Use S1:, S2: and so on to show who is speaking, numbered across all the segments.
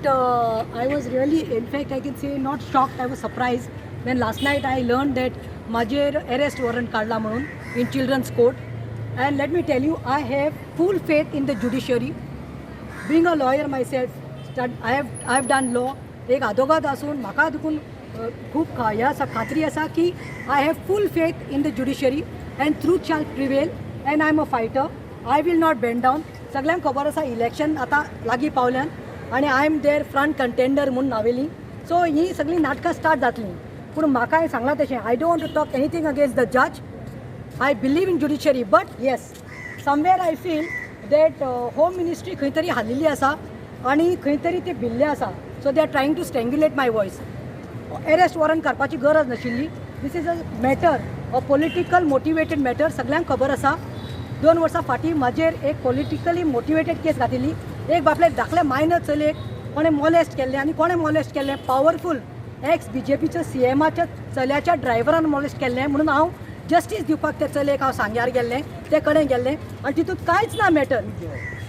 S1: fact, I was really, in fact, I can say not shocked, I was surprised when last night I learned that म्हाजेर arrest warrant काडला म्हणून in children's court. And let me tell you, I have full faith in the judiciary. Being a lawyer myself, I have done law. एक आदोगाद आसून म्हाका देखून खूब हें आसा, खात्री आसा की I have full faith in the judiciary and truth shall prevail, and I am a fighter. I will not bend down. सगळ्यांक खबर आसा, इलेक्शन आतां लागीं पावल्यान आनी I am their front contender म्हूण नावेली. सो ही सगळीं नाटकां स्टार्ट जातलीं, पूण म्हाका हें सांगलां तशें, I don't want to talk anything against the judge. I believe in judiciary, but yes, somewhere I feel that home ministry खंय तरी हालिल्ली आसा आनी खंय तरी ते भिल्ले आसा. So they are trying to strangulate my voice. Arrest warrant काडपाची गरज नाशिल्ली. This is a matter, a political motivated matter. सगळ्यांक खबर आसा, 2 वर्सां फाटीं म्हाजेर एक पॉलिटिकली मोटिवेटेड केस घातिल्ली. एक बापले धाकले मायनर चलयेक कोणें मोलेस्ट केल्लें आनी कोणें मोलेस्ट केल्लें? पावरफूल एक्स बीजेपीच्या सीएमाच्या चल्याच्या ड्रायव्हरान मोलेस्ट केल्लें म्हणून हांव जस्टीस दिवपाक त्या चलयेक हांव सांग्यार गेल्लें, ते कडेन गेल्लें आनी तितूंत कांयच ना मॅटर.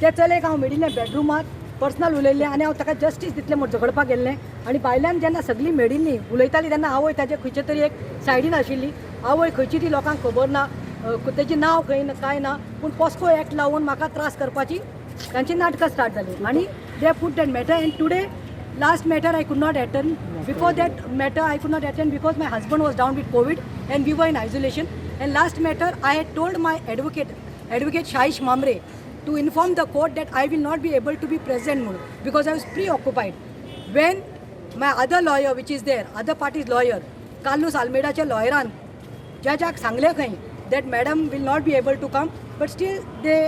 S1: त्या चलयेक हांव मेळिल्लें, बेडरुमात पर्सनल उलयल्लें आनी हांव ताका जस्टीस दितलें म्हूण झगडपाक गेल्लें. आनी बायल्यान जेन्ना सगळीं मेळिल्लीं, उलयतालीं, तेन्ना आवय ताजे खंयचे तरी एक सायडीन आशिल्ली. आवय खंयची ती लोकांक खबर ना, तेजें नांव खंय ना, कांय ना, पूण पॉस्को एक्ट लावन म्हाका त्रास करपाची तांची नाटकां स्टार्ट जालीं आनी they put that matter. And today, last matter I could not attend. Before that matter I could not attend because my husband was down with COVID and we were in isolation. And last matter, I had told my advocate, Advocate Shaish Mamre, to inform the court that I will not be able to be present म्हणून because I was preoccupied. When my other lawyer, which is there, other party's lawyer, Carlos आल्मेडाच्या लॉयरान जजाक सांगलें खंय that madam will not be able to come, but still they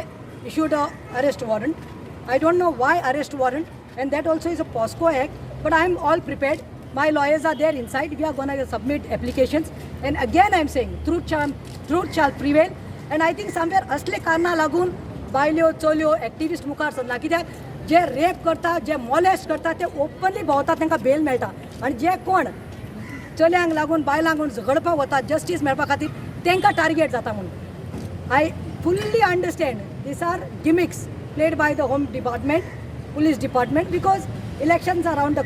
S1: issued a arrest warrant. I don't know why arrest warrant, and that also is a POSCO Act, but I am all prepared. My lawyers are there inside. We are gonna submit applications. And again I am saying, truth shall prevail. And I think somewhere असले कारणां लागून बायल्यो, चलयो, activist मुखार सरना, कित्याक जे rape करता, जे molest करता, ते ओपनली भोंवतात, तांकां बेल मेळटा आनी जे कोण चल्यांक लागून, बायलांक लागून झगडपाक वता जस्टीस मेळपा खातीर, तांकां टार्गेट जाता म्हणून. I fully understand these are gimmicks played by the home department, police department, because elections are round the